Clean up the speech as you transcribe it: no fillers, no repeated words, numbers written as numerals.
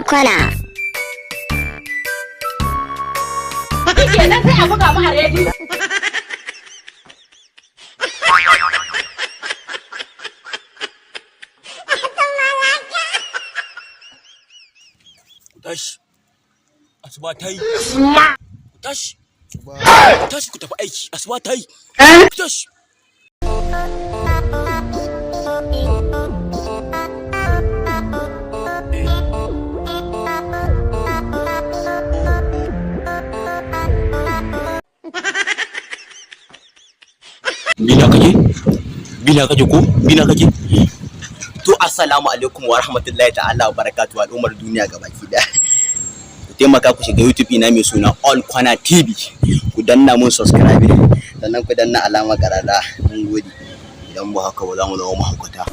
Kwana. Kenan sai a buga mu a rediyo. Tashi, asuba ta yi. Ku tashi, ku tashi, ku tafi aiki. Asuba ta yi, ku tashi. Bina kake, bina kake ko bina kake? To, assalamu alaikum wa rahmatullahi ta'ala wa barakatuhu, al'ummar duniya gabaki daya. Ku taimaka ku shiga YouTube ina mai suna All Kwana TV. Ku danna mun subscribe, sannan ku danna alama karara. Mun gode. Idan ba haka ba, za mu zama mahaukata.